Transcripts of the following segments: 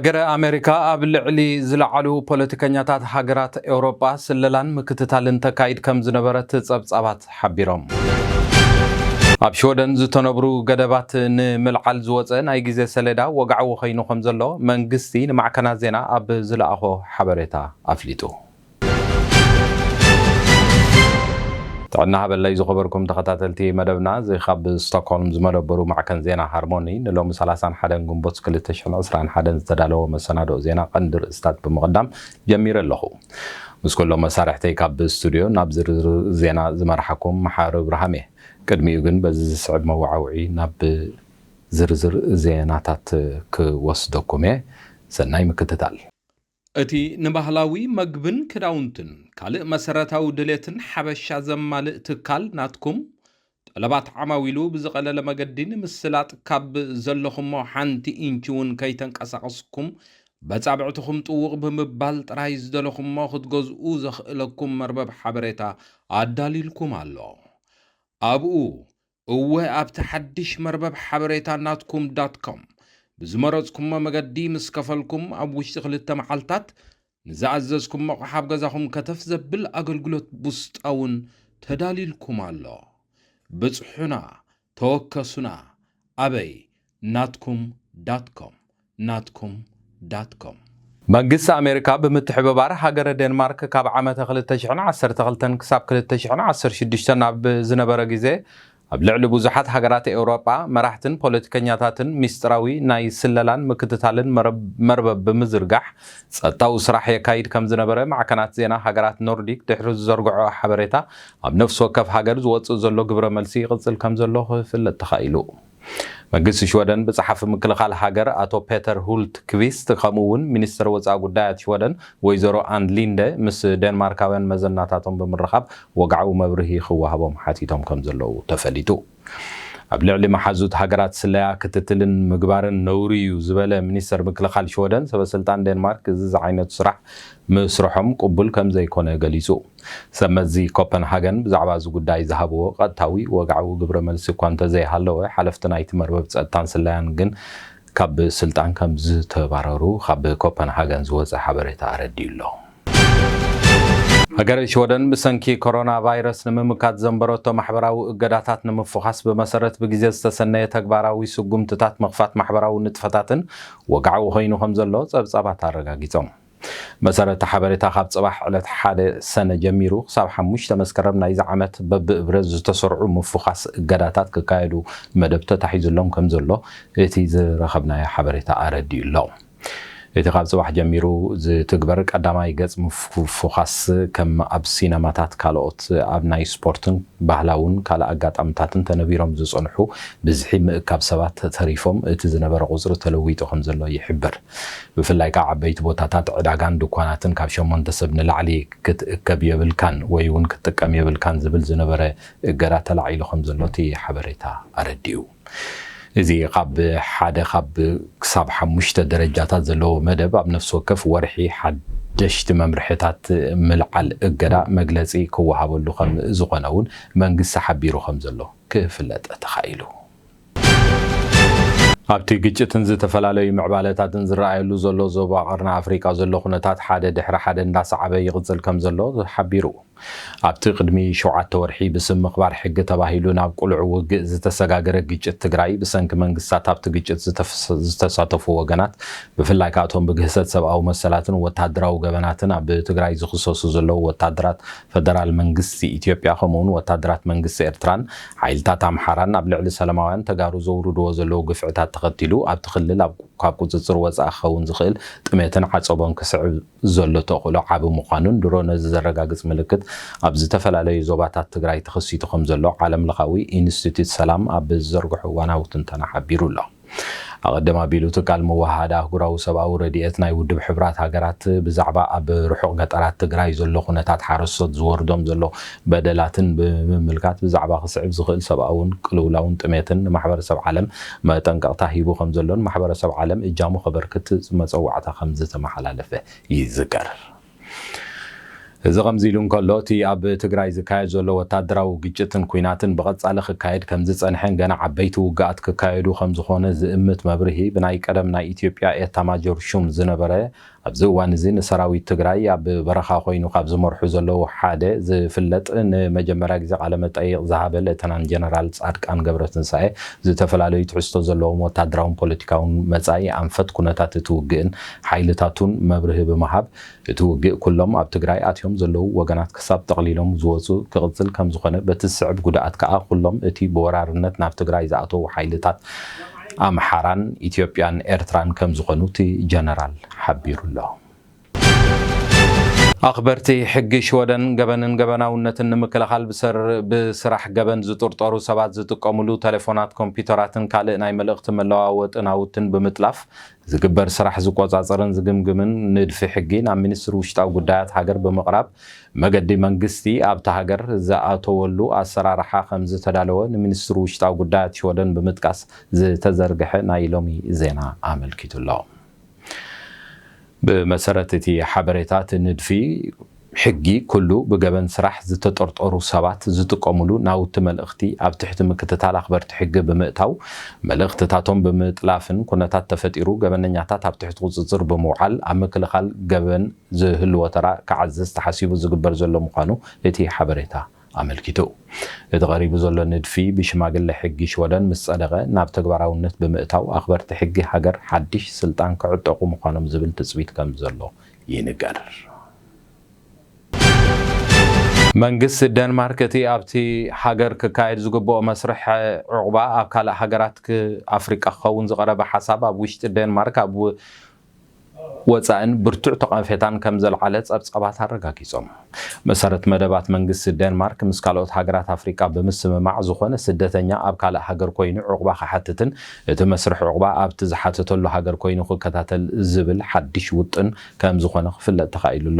ሃገረ ኣሜሪካ ኣብ ልዕሊ ዝለዓሉ ፖለቲከኛታት ሃገራት ኤውሮጳ ስለላን ምክትታልን ተካይድ ከም ዝነበረት ጸብጻባት ሓቢሮም። ኣብ ሽወደን ዝተነብሩ ገደባት ንምልዓል ዝወጸ ናይ ግዜ ሰሌዳ ወግዓዊ ኮይኑ ከም ዘሎ መንግስቲ ንማዕከናት ዜና ኣብ ዝለኣኾ ሓበሬታ ኣፍሊጡ። ጥዕና ሃበለይ ዝኸበርኩም ተኸታተልቲ መደብና፣ እዚ ካብ ስቶክሆልም ዝመደበሩ ማዕከን ዜና ሃርሞኒ ንሎሚ ሰላሳን ሓደን ግንቦት ክልተ ሽሕን ዕስራን ሓደን ዝተዳለወ መሰናድኦ ዜና ቀንዲ ርእስታት ብምቕዳም ጀሚረ ኣለኹ። ምስ ኩሎም መሳርሕተይ ካብ ስቱድዮ ናብ ዝርዝር ዜና ዝመርሓኩም መሓሪ እብርሃም እየ። ቅድሚኡ ግን በዚ ዝስዕብ መወዓውዒ ናብ ዝርዝር ዜናታት ክወስደኩም እየ። ሰናይ ምክትታል። እቲ ንባህላዊ መግብን ክዳውንትን ካልእ መሰረታዊ ድሌትን ሓበሻ ዘማልእ ትካል ናትኩም፣ ጠለባት ዓማዊሉ ብዝቐለለ መገዲ ንምስላጥ ካብ ዘለኹሞ ሓንቲ ኢንች እውን ከይተንቀሳቐስኩም በጻብዕትኹም ጥውቕ ብምባል ጥራይ ዝደለኹሞ ክትገዝኡ ዘኽእለኩም መርበብ ሓበሬታ ኣዳሊልኩም ኣሎ። ኣብኡ እወ ኣብቲ ሓድሽ መርበብ ሓበሬታ ናትኩም ዳት ኮም ብዝመረጽኩሞ መገዲ ምስ ከፈልኩም ኣብ ውሽጢ ክልተ መዓልታት ንዝኣዘዝኩሞ ኣቕሓ ኣብ ገዛኹም ከተፍ ዘብል ኣገልግሎት ቡስጣ እውን ተዳሊልኩም ኣሎ። ብጽሑና፣ ተወከሱና። ኣበይ? ናትኩም ዳት ኮም። ናትኩም ዳት ኮም። መንግስቲ ኣሜሪካ ብምትሕብባር ሃገረ ዴንማርክ ካብ ዓመተ ክልተ ሽሕን ዓሰርተ ክልተን ክሳብ ክልተ ሽሕን ዓሰርተ ሽዱሽተን ኣብ ዝነበረ ግዜ ኣብ ልዕሊ ብዙሓት ሃገራት ኤውሮጳ መራሕትን ፖለቲከኛታትን ሚስጥራዊ ናይ ስለላን ምክትታልን መረብ-፣ መርበብ ብምዝርጋሕ ጸጥታዊ ስራሕ የካይድ ከም ዝነበረ ማዕከናት ዜና ሃገራት ኖርዲክ ድሕሪ ዝዘርግሖ ሓበሬታ፣ ኣብ ነፍሲ ወከፍ ሃገር ዝወጽእ ዘሎ ግብረ መልሲ ይቕጽል ከም ዘሎ ክፍለጥ ተኻኢሉ። መንግስቲ ሽወደን ብጸሓፊ ምክልኻል ሃገር ኣቶ ፔተር ሁልት ክቪስት ከምኡ እውን ሚኒስትር ወጻኢ ጉዳያት ሽወደን ወይዘሮ ኣን ሊንደ ምስ ዴንማርካውያን መዘናታቶም ብምርኻብ ወግዓዊ መብርሂ ክወሃቦም ሓቲቶም ከም ዘለዉ ተፈሊጡ። ኣብ ልዕሊ መሓዙት ሃገራት ስለያ ክትትልን ምግባርን ነውሪ እዩ ዝበለ ሚኒስተር ምክልኻል ሽወደን፣ ሰበስልጣን ዴንማርክ እዚ ዝዓይነቱ ስራሕ ምስርሖም ቅቡል ከም ዘይኮነ ገሊጹ። ሰብ መዚ ኮፐንሃገን ብዛዕባ እዚ ጉዳይ ዝሃብዎ ቀጥታዊ ወግዓዊ ግብረ መልሲ እኳ እንተዘይሃለወ፣ ሓለፍቲ ናይቲ መርበብ ጸጥታን ስለያን ግን ካብ ስልጣን ከም ዝተባረሩ ካብ ኮፐንሃገን ዝወጸ ሓበሬታ ኣረዲኡ ኣሎ። ሃገረ ሽወደን ብሰንኪ ኮሮና ቫይረስ ንምምካት ዘንበረቶ ማሕበራዊ እገዳታት ንምፍዃስ ብመሰረት ብግዜ ዝተሰነየ ተግባራዊ ስጉምትታት ምኽፋት ማሕበራዊ ንጥፈታትን ወግዓዊ ኮይኑ ከም ዘሎ ጸብጻባት ኣረጋጊጾም። መሰረት ሓበሬታ ካብ ጽባሕ ዕለት ሓደ ሰነ ጀሚሩ ክሳብ ሓሙሽተ መስከረም ናይዚ ዓመት በብእብረ ዝተሰርዑ ምፍዃስ እገዳታት ክካየዱ መደብ ተታሒዙሎም ከም ዘሎ እቲ ዝረኸብናዮ ሓበሬታ ኣረዲኡ ኣሎ። እቲ ካብ ጽባሕ ጀሚሩ ዝትግበር ቀዳማይ ገጽ ምፍኳስ ከም ኣብ ሲነማታት፣ ካልኦት ኣብ ናይ ስፖርትን ባህላውን ካልእ ኣጋጣምታትን ተነቢሮም ዝጸንሑ ብዝሒ ምእካብ ሰባት ተሪፎም እቲ ዝነበረ ቁጽሪ ተለዊጡ ከም ዘሎ ይሕብር። ብፍላይ ካብ ዓበይቲ ቦታታት ዕዳጋን ድኳናትን ካብ ሸሞንተ ሰብ ንላዕሊ ክትእከብ የብልካን ወይ እውን ክትጥቀም የብልካን ዝብል ዝነበረ እገዳ ተላዒሉ ከም ዘሎ እቲ ሓበሬታ ኣረዲኡ። እዚ ካብ ሓደ ካብ ክሳብ ሓሙሽተ ደረጃታት ዘለዎ መደብ ኣብ ነፍሲ ወከፍ ወርሒ ሓደሽቲ መምርሕታት ምልዓል እገዳ መግለጺ ክወሃበሉ ከም ዝኾነ እውን መንግስቲ ሓቢሩ ከም ዘሎ ክፍለጥ ተኻኢሉ። ኣብቲ ግጭትን ዝተፈላለዩ ምዕባለታትን ዝረኣየሉ ዘሎ ዞባ ቀርኒ ኣፍሪቃ ዘሎ ኩነታት ሓደ ድሕሪ ሓደ እንዳሰዓበ ይቕጽል ከም ዘሎ ሓቢሩ። ኣብቲ ቅድሚ ሸውዓተ ወርሒ ብስም ምኽባር ሕጊ ተባሂሉ ናብ ቅሉዕ ውግእ ዝተሰጋገረ ግጭት ትግራይ፣ ብሰንኪ መንግስታት ኣብቲ ግጭት ዝተፍ-፣ ዝተሳተፉ ወገናት፣ ብፍላይ ከኣቶም ብግህሰት ሰብኣዊ መሰላትን ወታደራዊ ገበናትን ኣብ ትግራይ ዝኽሰሱ ዘለዉ ወታደራት ፈደራል መንግስቲ ኢትዮጵያ፣ ከምኡውን ወታደራት መንግስቲ ኤርትራን ሓይልታት ኣምሓራን ኣብ ልዕሊ ሰላማውያን ተጋሩ ዘውርድዎ ዘለዉ ግፍዕታት ተኸቲሉ፣ ኣብቲ ክልል ኣብ፣ ካብ ቁጽጽር ወጻኢ ክኸውን ዝኽእል ጥሜትን ዓጸቦን ክስዕብ ዘሎ ተኽእሎ ዓቢ ምዃኑን ድሮ ነዚ ዘረጋግጽ ምልክት ኣብ ዝተፈላለዩ ዞባታት ትግራይ ተኸሲቱ ከም ዘሎ ዓለምለኻዊ ኢንስቲትዩት ሰላም ኣብ ዝዘርግሖ እዋናዊ ትንተና ሓቢሩ ኣሎ። ኣቐድም ኣቢሉ ትካል መወሃሃዲ ኣህጉራዊ ሰብኣዊ ረድኤት ናይ ውድብ ሕቡራት ሃገራት ብዛዕባ ኣብ ርሑቕ ገጠራት ትግራይ ዘሎ ኩነታት ሓረስቶት ዝወርዶም ዘሎ በደላትን ብምምልካት ብዛዕባ ክስዕብ ዝኽእል ሰብኣውን ቅልውላውን ጥሜትን ንማሕበረሰብ ዓለም መጠንቀቕታ ሂቡ ከም ዘሎን ማሕበረሰብ ዓለም እጃሙ ከበርክት መጸዋዕታ ከም ዝተመሓላለፈ ይዝከር። እዚ ከምዚ ኢሉ እንከሎ፣ እቲ ኣብ ትግራይ ዝካየድ ዘሎ ወታደራዊ ግጭትን ኲናትን ብቐጻሊ ክካየድ ከም ዝጸንሐን ገና ዓበይቲ ውግኣት ክካየዱ ከም ዝኾነ ዝእምት መብርሂ ብናይ ቀደም ናይ ኢትዮጵያ ኤታማጆር ሹም ዝነበረ፣ ኣብዚ እዋን እዚ ንሰራዊት ትግራይ ኣብ በረኻ ኮይኑ ካብ ዝመርሑ ዘለዉ ሓደ ዝፍለጥ፣ ንመጀመርያ ግዜ ቃለ መጠይቕ ዝሃበ ሌተናንት ጀነራል ጻድቃን ገብረትንሳኤ፣ ዝተፈላለዩ ትሕዝቶ ዘለዎም ወታደራውን ፖለቲካውን መጻኢ ኣንፈት ኩነታት እቲ ውግእን ሓይልታቱን መብርሂ ብምሃብ፣ እቲ ውግእ ኩሎም ኣብ ትግራይ ኣትዮም ዘለዉ ወገናት ክሳብ ጠቕሊሎም ዝወፁ ክቕፅል ከም ዝኾነ፣ በቲ ዝስዕብ ጉድኣት ከኣ ኩሎም እቲ ብወራርነት ናብ ትግራይ ዝኣተዉ ሓይልታት ኣምሓራን ኢትዮጵያን ኤርትራን ከም ዝኾኑ እቲ ጀነራል ሓቢሩ ኣሎ። ኣኽበርቲ ሕጊ ሽወደን ገበንን ገበናውነትን ንምክልኻል ብሰር-፣ ብስራሕ ገበን ዝጥርጠሩ ሰባት ዝጥቀሙሉ ቴሌፎናት፣ ኮምፒውተራትን ካልእ ናይ መልእኽቲ መለዋወጢ ናውትን ብምጥላፍ ዝግበር ስራሕ ዝቆጻጸርን ዝግምግምን ንድፊ ሕጊ ናብ ሚኒስትሪ ውሽጣዊ ጉዳያት ሃገር ብምቕራብ፣ መገዲ መንግስቲ ኣብታ ሃገር ዝኣተወሉ ኣሰራርሓ ከም ዝተዳለወ ንሚኒስትሪ ውሽጣዊ ጉዳያት ሽወደን ብምጥቃስ ዝተዘርግሐ ናይ ሎሚ ዜና ኣመልኪቱ ኣሎ። ብመሰረት እቲ ሓበሬታ፣ እቲ ንድፊ ሕጊ ኩሉ ብገበን ስራሕ ዝተጠርጠሩ ሰባት ዝጥቀሙሉ ናውቲ መልእኽቲ ኣብ ትሕቲ ምክትታል ኣኽበርቲ ሕጊ ብምእታው፣ መልእኽትታቶም ብምጥላፍን ኩነታት ተፈጢሩ ገበነኛታት ኣብ ትሕቲ ቁጽጽር ብምውዓል ኣብ ምክልኻል ገበን ዝህልዎ ተራ ክዓዝዝ ተሓሲቡ ዝግበር ዘሎ ምዃኑ እቲ ሓበሬታ ኣመልኪቱ። እቲ ቀሪቡ ዘሎ ንድፊ ብሽማግለ ሕጊ ሽወደን ምስ ጸደቐ ናብ ተግባራውነት ብምእታው ኣኽበርቲ ሕጊ ሃገር ሓድሽ ስልጣን ክዕጠቑ ምዃኖም ዝብል ትጽቢት ከም ዘሎ ይንገር። መንግስቲ ዴንማርክ እቲ ኣብቲ ሃገር ክካየድ ዝግብኦ መስርሕ ዑቕባ ኣብ ካልእ ሃገራት ክ-፣ ኣፍሪቃ ክኸውን ዝቐረበ ሓሳብ ኣብ ውሽጢ ዴንማርክ ኣብ ወጻእን ብርቱዕ ተቐፌታን ከም ዘልዓለ ጸብጻባት ኣረጋጊጾም። መሰረት መደባት መንግስቲ ዴንማርክ ምስ ካልኦት ሃገራት ኣፍሪቃ ብምስምማዕ፣ ዝኾነ ስደተኛ ኣብ ካልእ ሃገር ኮይኑ ዑቕባ ክሓትትን እቲ መስርሕ ዑቕባ ኣብቲ ዝሓተተሉ ሃገር ኮይኑ ክከታተል ዝብል ሓድሽ ውጥን ከም ዝኾነ ክፍለጥ ተኻኢሉ ኣሎ።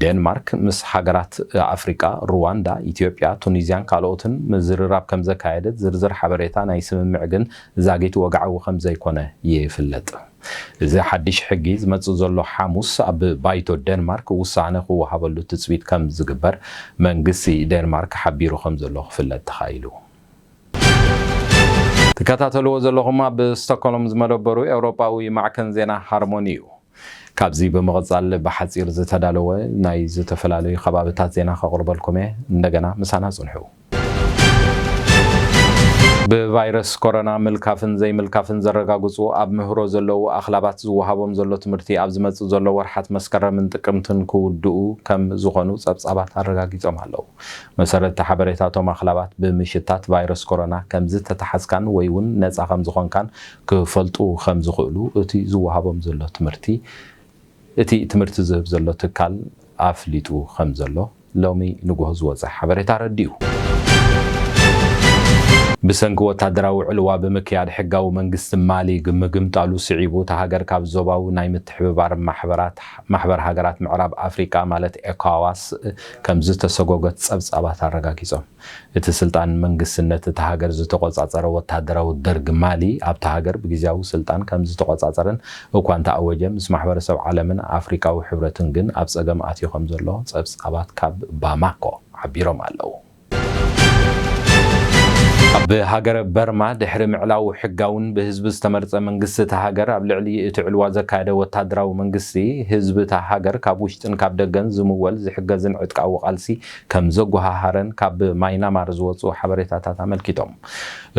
ዴንማርክ ምስ ሃገራት ኣፍሪቃ፣ ሩዋንዳ፣ ኢትዮጵያ፣ ቱኒዝያን ካልኦትን ምዝርራብ ከም ዘካየደት ዝርዝር ሓበሬታ ናይ ስምምዕ ግን ዛጊት ወግዓዊ ከም ዘይኮነ ይፍለጥ። እዚ ሓድሽ ሕጊ ዝመጽእ ዘሎ ሓሙስ ኣብ ባይቶ ዴንማርክ ውሳነ ክወሃበሉ ትጽቢት ከም ዝግበር መንግስቲ ዴንማርክ ሓቢሩ ከም ዘሎ ክፍለጥ ተኻኢሉ። ትከታተልዎ ዘለኹም ኣብ ስቶክሆልም ዝመደበሩ ኤውሮጳዊ ማዕከን ዜና ሃርሞኒ እዩ። ካብዚ ብምቕጻል ብሓጺር ዝተዳለወ ናይ ዝተፈላለዩ ከባብታት ዜና ከቕርበልኩም እየ። እንደገና ምሳና ጽንሑ። ብቫይረስ ኮሮና ምልካፍን ዘይምልካፍን ዘረጋግጹ ኣብ ምህሮ ዘለዉ ኣኽላባት ዝወሃቦም ዘሎ ትምህርቲ ኣብ ዝመጽእ ዘሎ ወርሓት መስከረምን ጥቅምትን ክውድኡ ከም ዝኾኑ ጸብጻባት ኣረጋጊጾም ኣለዉ። መሰረት እቲ ሓበሬታ፣ እቶም ኣኽላባት ብምሽታት ቫይረስ ኮሮና ከም ዝተተሓዝካን ወይ እውን ነጻ ከም ዝኾንካን ክፈልጡ ከም ዝኽእሉ እቲ ዝወሃቦም ዘሎ ትምህርቲ፣ እቲ ትምህርቲ ዝህብ ዘሎ ትካል ኣፍሊጡ ከም ዘሎ ሎሚ ንግሆ ዝወጸ ሓበሬታ ኣረዲኡ። ብሰንኪ ወታደራዊ ዕልዋ ብምክያድ ሕጋዊ መንግስቲ ማሊ ምግምጣሉ ስዒቡ፣ እታ ሃገር ካብ ዞባዊ ናይ ምትሕብባር ማሕበራት፣ ማሕበር ሃገራት ምዕራብ ኣፍሪቃ ማለት ኤኮዋስ ከም ዝተሰጎገት ጸብጻባት ኣረጋጊጾም። እቲ ስልጣን መንግስትነት እታ ሃገር ዝተቆጻጸረ ወታደራዊ ደርግ ማሊ ኣብታ ሃገር ብግዝያዊ ስልጣን ከም ዝተቆጻጸረን እኳ እንተኣወጀ፣ ምስ ማሕበረሰብ ዓለምን ኣፍሪቃዊ ሕብረትን ግን ኣብ ጸገም ኣትዩ ከም ዘሎ ጸብጻባት ካብ ባማኮ ሓቢሮም ኣለዉ። ኣብ ሃገረ በርማ ድሕሪ ምዕላው ሕጋውን ብህዝቢ ዝተመርጸ መንግስቲ እታ ሃገር ኣብ ልዕሊ እቲ ዕልዋ ዘካየደ ወታደራዊ መንግስቲ፣ ህዝቢ እታ ሃገር ካብ ውሽጥን ካብ ደገን ዝምወል ዝሕገዝን ዕጥቃዊ ቃልሲ ከም ዘጓሃሃረን ካብ ማይናማር ዝወጹ ሓበሬታታት ኣመልኪቶም።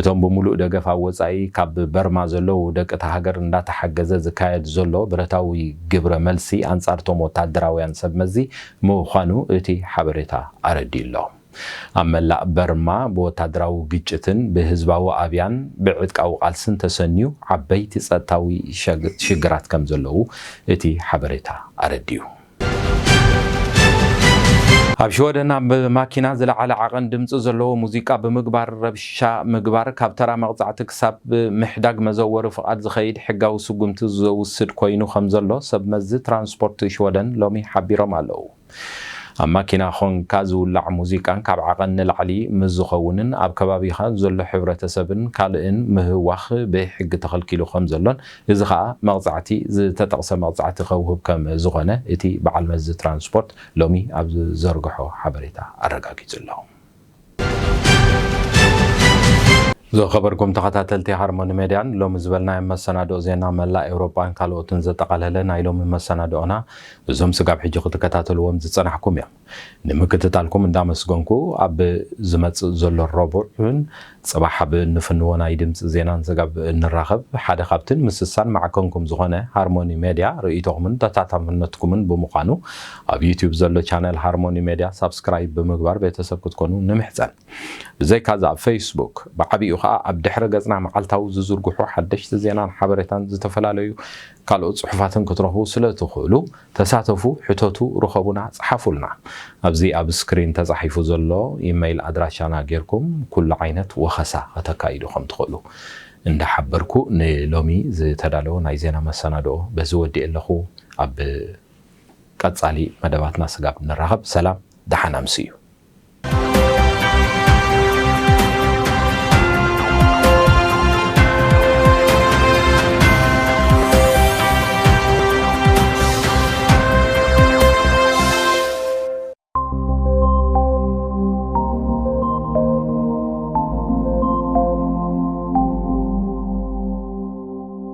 እቶም ብምሉእ ደገፍ ኣብ ወጻኢ ካብ በርማ ዘለዉ ደቂ እታ ሃገር እንዳተሓገዘ ዝካየድ ዘሎ ብረታዊ ግብረ መልሲ ኣንጻርቶም ወታደራውያን ሰብ መዚ ምዃኑ እቲ ሓበሬታ ኣረዲኡ ኣሎ። ኣብ መላእ በርማ ብወታደራዊ ግጭትን ብህዝባዊ ኣብያን ብዕጥቃዊ ቃልስን ተሰንዩ ዓበይቲ ጸጥታዊ ሸግ-፣ ሽግራት ከም ዘለዉ እቲ ሓበሬታ ኣረዲኡ። ኣብ ሽወደን ኣብ ማኪና ዝለዓለ ዓቐን ድምጺ ዘለዎ ሙዚቃ ብምግባር ረብሻ ምግባር ካብ ተራ መቕጻዕቲ ክሳብ ምሕዳግ መዘወሪ ፍቓድ ዝኸይድ ሕጋዊ ስጉምቲ ዘውስድ ኮይኑ ከም ዘሎ ሰብ መዚ ትራንስፖርት ሽወደን ሎሚ ሓቢሮም ኣለዉ። ኣብ ማኪና ኾንካ ዝውላዕ ሙዚቃን ካብ ዓቐን ንላዕሊ ምስ ዝኸውንን ኣብ ከባቢኻ ዘሎ ሕብረተሰብን ካልእን ምህዋኽ ብሕጊ ተኸልኪሉ ከም ዘሎን፣ እዚ ኸኣ መቕጻዕቲ፣ ዝተጠቕሰ መቕጻዕቲ ከውህብ ከም ዝኾነ እቲ በዓል መዚ ትራንስፖርት ሎሚ ኣብ ዝዘርግሖ ሓበሬታ ኣረጋጊጹ ኣሎ። ዝኸበርኩም ተኸታተልቲ ሃርሞኒ ሜድያን፣ ሎሚ ዝበልናዮም መሰናድኦ ዜና መላእ ኤውሮጳን ካልኦትን ዘጠቓለለ ናይ ሎሚ መሰናድኦና፣ እዞም ስጋብ ሕጂ ክትከታተልዎም ዝጸናሕኩም እዮም። ንምክትታልኩም እንዳመስገንኩ፣ ኣብ ዝመጽእ ዘሎ ረቡዕን ጽባሕ ኣብ እንፍንዎ ናይ ድምጺ ዜናን ስጋብ እንራኸብ፣ ሓደ ካብትን ምስሳን ማዕከንኩም ዝኾነ ሃርሞኒ ሜድያ ርእይቶኹምን ተሳታፍነትኩምን ብምዃኑ፣ ኣብ ዩትዩብ ዘሎ ቻነል ሃርሞኒ ሜድያ ሳብስክራይብ ብምግባር ቤተሰብ ክትኮኑ ንምሕጸን። ብዘይካዚ ኣብ ፌስቡክ፣ ብዓቢኡ ኸኣ ኣብ ድሕረ ገጽና መዓልታዊ ዝዝርግሑ ሓደሽቲ ዜናን ሓበሬታን ዝተፈላለዩ ካልኦት ጽሑፋትን ክትረኽቡ ስለ ትኽእሉ፣ ተሳተፉ፣ ሕተቱ፣ ርኸቡና፣ ጸሓፉልና። ኣብዚ ኣብ ስክሪን ተጻሒፉ ዘሎ ኢመይል ኣድራሻና ጌርኩም ኩሉ ዓይነት ወኸሳ ከተካይዱ ከም ትኽእሉ እንዳሓበርኩ፣ ንሎሚ ዝተዳለወ ናይ ዜና መሰናድኦ በዚ ወዲኤ ኣለኹ። ኣብ ቀጻሊ መደባትና ስጋብ ንራኸብ፣ ሰላም፣ ደሓን ኣምስዩ።